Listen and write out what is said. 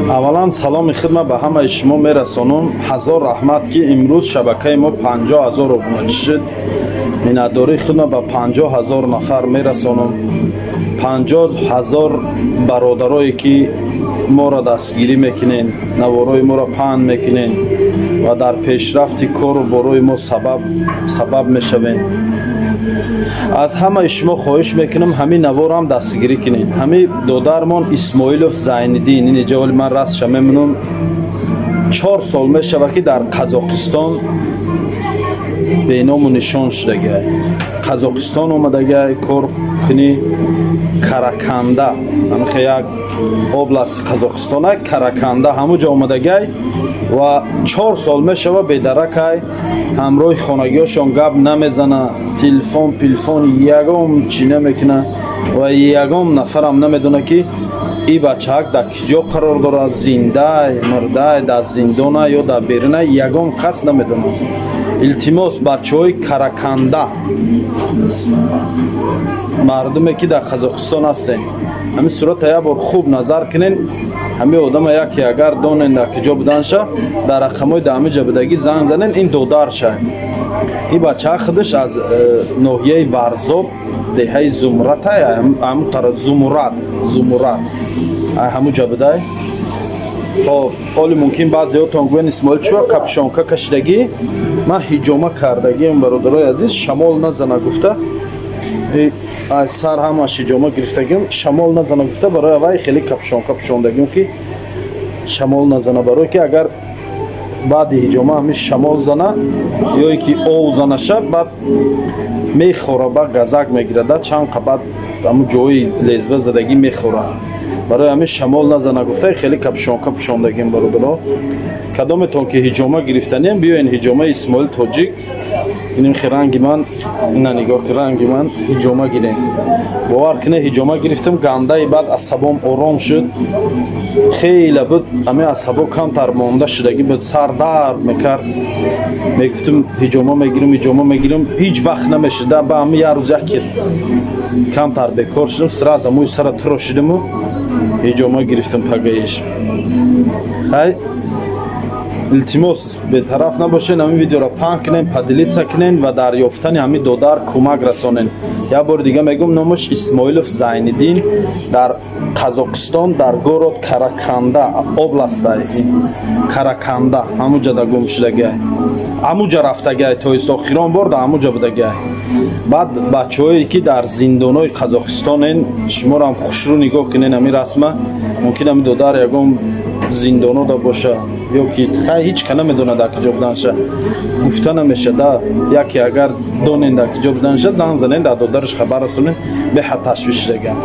Аввалан саломи хидма ба ҳамаи шумо мерасонам. Ҳазор раҳмат, ки имрӯз шабакаи мо 50 000 обуначи шуд. Миннатдории хидма ба 50 000 нафар мерасонам. 50 000 бародарое, ки моро дастгирӣ мекунен, наворои моро паҳн мекунен ва дар пешрафти кору борои мо сабаб мешавен. Аз ҳамаи шумо хоҳиш мекунам, ҳамин наворам дастгирӣ кунед. Ҳамин додармон Исмоилов Зайниддин, ин иҷа вали ман растша мемонам, 4 сол мешавад, ки дар Қазоқистон беному нишон шудагай. Қазоқистон омадагай кор кунӣ, Караканда, ҳамихе як область Қазоқистона, Караканда, ҳамуҷа омадагай ва 4 сол мешава бедаракай. Ҳамроҳи хонагиҳошон гап намезана, телефон пилфон ягон чӣ намекуна ва ягон нафарам намедона, ки и бачаак дар киҷо қарор дорад, зиндай, мурдай, дар зиндона ё дар берина, ягон кас намедонад. Илтимос, бачаҳои Караканда, мардуме, ки дар Қазоқистон ҳастен, ҳамин сурата як бор хуб назар кунен. Ҳамин одама яке агар донен дар киҷо буданша, дар рақамҳои дар ҳамин ҷа будагӣ занг занен. Ин додарша. Ин бачаа худаш аз ноҳияи Варзоб, деҳаи Зумрата, ҳамун тараф, Зумурат, Зумурат, ҳамун ҷа будай. Хоб, ҳоли мумкин баъзеҳотон гӯянд: «Исмоил, чӯ капюшонка кашидагӣ?» Ман ҳиҷома кардагиам, бародарои азиз, шамол назана гуфта. Аз сар ҳамаш ҳиҷома гирифтагим, шамол назана гуфта. Барои аввай хеле капюшонка пӯшондагим, ки шамол назана, барое ки агар баъди ҳиҷома ҳамин шамол зана ё ин ки ов занаша, баъд мехора, ба газак мегирада, чанд қабат ҳамун ҷои лезва задагӣ мехора. Барои ҳамин шамол назана гуфта хеле капюшонка пӯшондагим. Бародаро, кадометон ки ҳиҷома гирифтаниям, биёен ҳиҷомаи Исмоил Тоҷик. Иним хе ранги ман, ина нигоҳ ки ранги ман, ҳиҷома гирем. Бовар кунед, ҳиҷома гирифтам, гандаи баъд асабом ором шуд. Хеле буд ҳамин асабо камтар монда шудагӣ буд, сар дард мекард. Мегуфтам, ҳиҷома мегирам, ҳиҷома мегирам, ҳеҷ вақт намешуда. Ба ҳамин як рӯз яке камтар бекор шудам, сразу мӯи сара турошидиму ҳиҷома гирифтам пагаиш. Хай, илтимос, бетараф набошен, ҳамин видеоро паҳн кунен, поделиться кунен ва дар ёфтани ҳамин додар кӯмак расонен. Як бори дига мегӯм, номаш Исмоилов Зайниддин, дар Қазоқистон, дар город Караканда, область ай Караканда, ҳамуҷа да гум шудагиай, ҳамуҷа рафтагиай. То есть охирон бор да ҳамуҷа будагиай. Баъд бачаҳое, ки дар зиндонҳои Қазоқистонен, шуморо хушрӯ нигоҳ кунен ҳамин расма. Мумкин ҳамин додар ягон зиндонода боша ё ки хай, ҳеҷ ка намедонад дар киҷо буданша, гуфта намешада. Яке агар донен дар киҷо буданша, занг занен, дар додараш хабар расонен. Беҳад ташвиш шудаган.